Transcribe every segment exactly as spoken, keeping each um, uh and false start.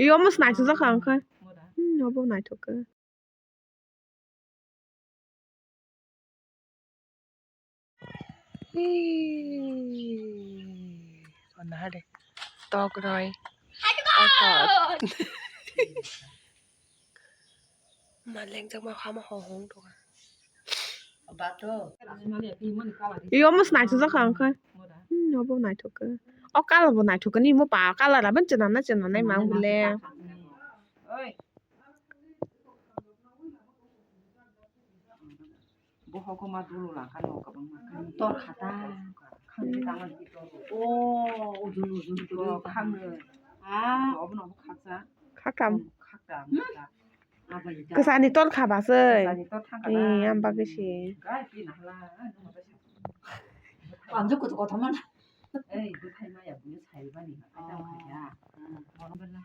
Iyo omo se naithok jak kha wngkha. Hmm, obo naithok khe. Hii, naha de. Tok roi. Oko. Ma lengjak ma hama ho hong tong. Iyo omo se naithok jak kha wngkha. Hmm, obo naithok khe. O colour bo naithok khe ni mo pa colour aboni chwla na chwla nai ma wng le. Bo hoko ma dulu langkha no kabang ma. Tor khata. Khang tama di tor. O, ujun ujun tor khang. Ah. Obo no khaksa. Khaktam. Khaktam. Kwsani tor kha ba se. Kwsani tor thang kha. Eh, am bagwi se. Gai pi na hala. Ang jo kutu kotha mana. Ei, bwthai maya buno sai bani. Ai tang kha ya. Mono bela.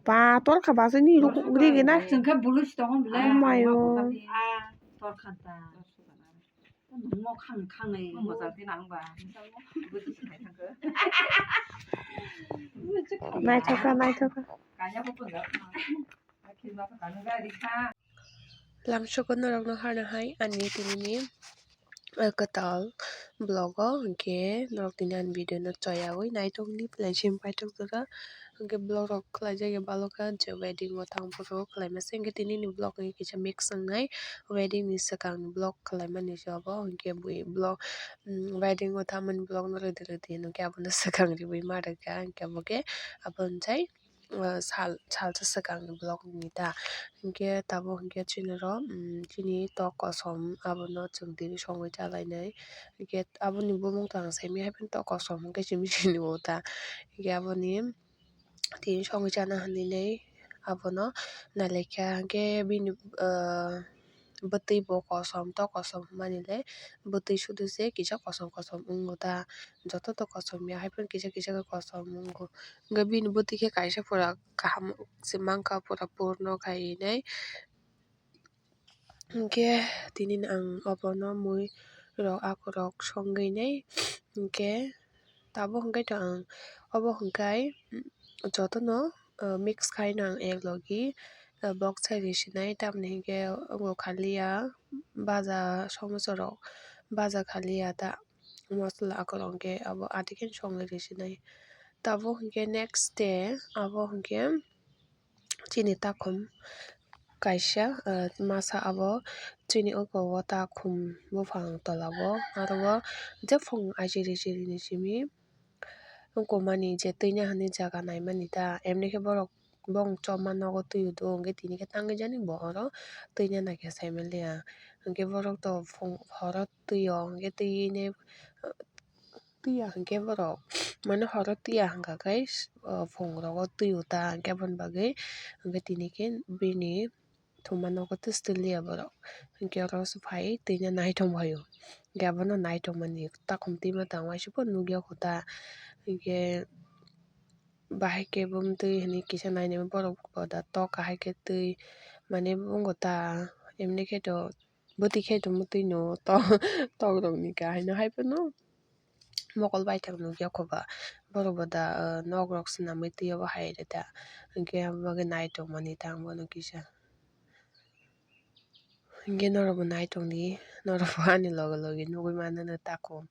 Ba, tor kha ba se ni ruk ri gina. Chwng khe bulu si tongo bele. Oh my God. Ah, tor kha ta. Mo khang khang nei. Mo jang ti nang ba. Naithok kha, naithok kha. Kanya ko pun ga. Akhir ma ka nang ga ri kha. Lamsoko norokno hano hai ani tinini, eh, kwtal vlog o, hinkhe norok tini ani video no choyawi naithokni belai chini paithok jora. Hinkhe vlog rok khlaijak ya baloka je wedding o thang phuru khlaima se, hinkhe tinini vlog ni kisa mix wngnai wedding ni swkang ni vlog khlaimani se obo, hinkhe bui vlog, mm, wedding o thangmani vlog no rwdi rwdi hinkhe abono swkang riwi ma rwkha, hinkhe abo khe abo hinkhe. Ah, sal, salsa swkang ni vlog ni ta. Hinkhe tabuk hinkhe chini oro, um, chini tok kosom abono chwng tini songwi chalainai. Hinkhe aboni bumung tong saimanya haikhe tok kosom hinkhe simi sini bo ta. Hinkhe aboni tini songwi chana hinwi abono nailaikha hinkhe bini, ah, bwtwi bo kosom, tok kosom hwnmani le bwtwi sudu se kisa kosom kosom wngo ta, joto to kosom ya, hai phano kisa kisa khe kosom wngo. Hwnkhe bini bwtwi khe kaisa pura kaham se mankha, pura purno khai nai. Hwnkhe tini ang obono mui rok akorok songwi nai, hwnkhe tabuk hwnkhe to ang obo hwnkhe jotono, ah, mix khaino ang ek logi, ah, bok sai risinai, tamoni hinkhe omo khaliya baja somosa rok baja khaliya ta mosola akorok hinkhe abo adikheno songwi risinai. Tabuk hinkhe next day abo hinkhe chini takhum kaisa, ah, masa abo chini oko o takhum buphang tola o aro o jephang ajiri jiri ni simi wngkukmani je twina hinwi jaga naimani ta, emni khe borok bong choma nogo twi o do, hwnkhe tini khe tangwi jani bo oro twina naikhe saimaliya, hwnkhe borok to horo twi o, hwnkhe twi ne twi ya hwnkhe borok mane horo twi ya hwnkha khe phung rogo twi o ta, hwnkhe aboni bagwi hwnkhe tini khe bini. Thuma nogo twistiliya borok. Hinkhe oro se phai twino naithok phaio. Hinkhe abono naithokmani takhum twima tang waisa phano nukya kho ta. Hinkhe bahai khe bo twi hinwi kisa nainai borok boda tok kahai khe twi mane wngkha ta. Emni khe to bwtwi khe to mwtwi no tok rokni kahai no hai phano. Mokol baithang nukya kho ba. Borok bo da, ah, nok rok swnamwi twi obo hai rw ta. Hinkhe abo bagwi naithokmani tang bono kisa. Hinkhe norok bo naithok di, norok bo ani loge loge nugwi mano no takhum.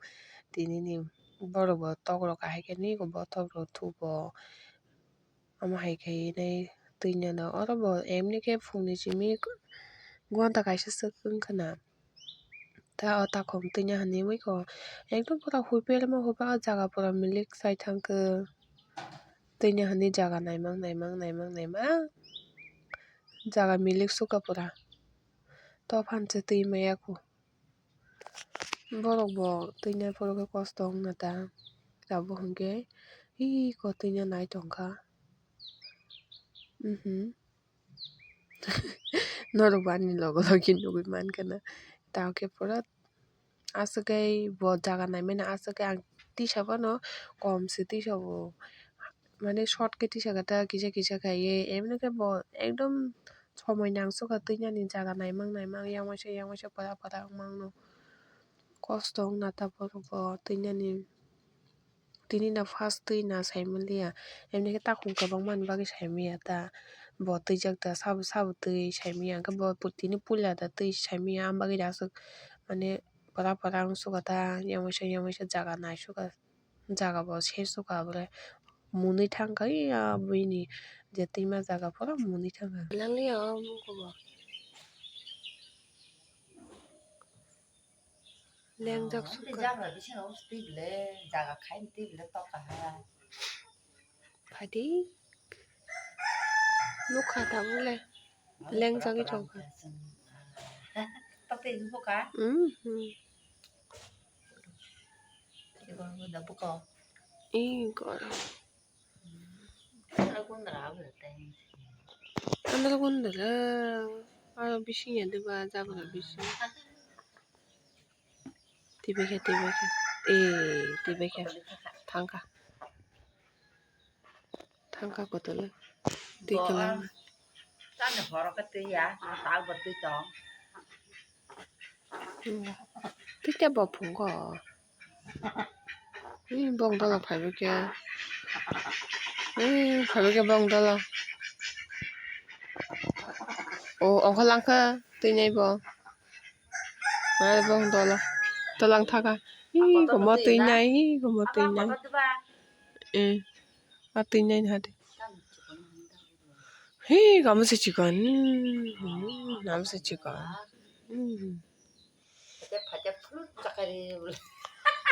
Tini ni borok bo tok rok ahai khe ni bothop rok thupo. Omo hai khe nai twi nano oro bo emni khe phungni simi gonta kaisa swk wngkha na. Ta o takhum twina hinwi muikhok ekdom pura huiperma huipa o jaga pura milik sai thangkhe. Twina hinwi jaga naimang naimang naimang naimang jaga milik sukha pura. Tophan se twi maya kho. Borok bo twina phuru khe kosto wngna ta. Tabuk hinkhe iko twina nai tongkha. Mhm. Norok bo ani logo logi nugwi mankha na. Tamo khe pura aswk khe bo jaga naimani aswk khe ang tisa phano kom se tisa o. Mane short khe tisa khe ta kisa kisa khe ye emni khe bo ekdom somoi nang sukha twinani jaga naimang naimang yang waisa yang waisa pora pora wng mangno. Kosto wngna ta borok bo twinani. tini no first twi na saimaliya, emni khe takhuk kwbangma ni bagwi saimaya ta, bo twijak ta sabo sabo twi saimaya, hwnkhe bo tini puila da twi saimaya, aboni bagwi da aswk mane pora pora wng sukha ta, yamasa yamasa jaga nai sukha, jaga bo se sukha, abole mwnwi thangkha, ya buini je twima jaga pura mwnwi thangkha. Lengjak sukha. Jaga bisingo twi bwle, jaga khai twi bwle tokha ha. Phadi. Nukha tabuk le. Lengjagwi tongkha. Tokte bukha? Hmm, hmm. Ih, gor. Andro gundala. Aro bising ya diba, jabra bising. Tibekhe, tibekhe. Eh, tibekhe. Thangkha. Thangkha kotolo. Twi kwlangma. Tani horo khe twi ya, tak bo twi tong. Twi tei bo phungo. Ee, bong dolo phaibo khe. Ee, phaibo khe bong dolo. O, ongkha langkha twi nai bo. Ee, bong dolo. Tolang thaka. Ee, komo twi nai, ee, komo twi nai. Ee, a twi nai hade. Hee, kamo se chikon. Hmm, kamo se chikon. Hmm.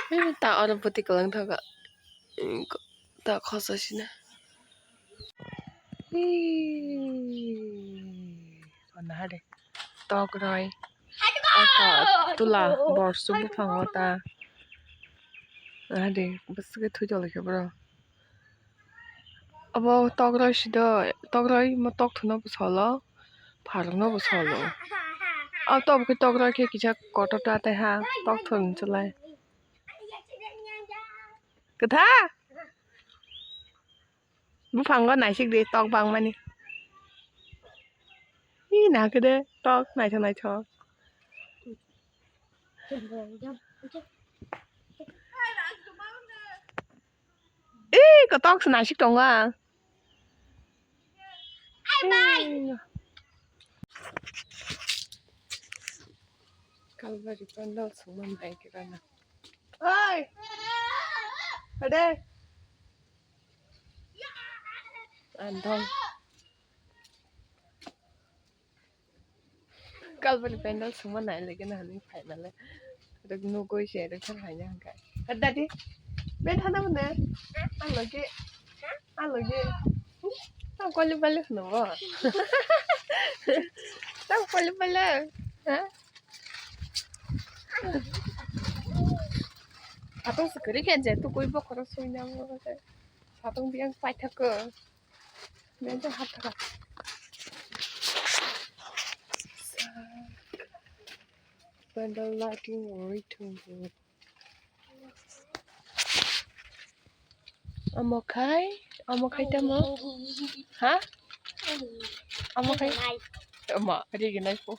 Hee, ta oro bwtwi kwlwng thago. Hmm, ta khoso sina. Hee, kono hade. Tok roi. Aka tula borsu buphango ta. Hade, bwswk khe thwi tonglaikha bro. Obo tok roi sido, tok roi mo tok thwno bo solo, pharok no bo solo. O tok khe tok roi khe kisa kotor ta tei ha, tok thwng chalai. Kwtha? Buphango naisik di tok bangmani. Ih, nakhe de tok naithok naithok. Ih, kotok se naisik tongo ang. Kalbari pandal songma nai khe rana. Oi! Hade! Andong. Kalbari pandal songma nai lagi na hani phaimale. Rek nugoi se rek thang haina hangka. Dadi, be thana mane. Aloge, aloge. Tang koli bale khno bo. Tang koli bale. Ha? Atong sikiri khe je tu koi bokhoro suina mo. Satong biang paithak ko. Bento hathara. Candle lighting ori thung. Omo khai, omo khai tamo. Ha? Omo khai. Omo, ri gnai po.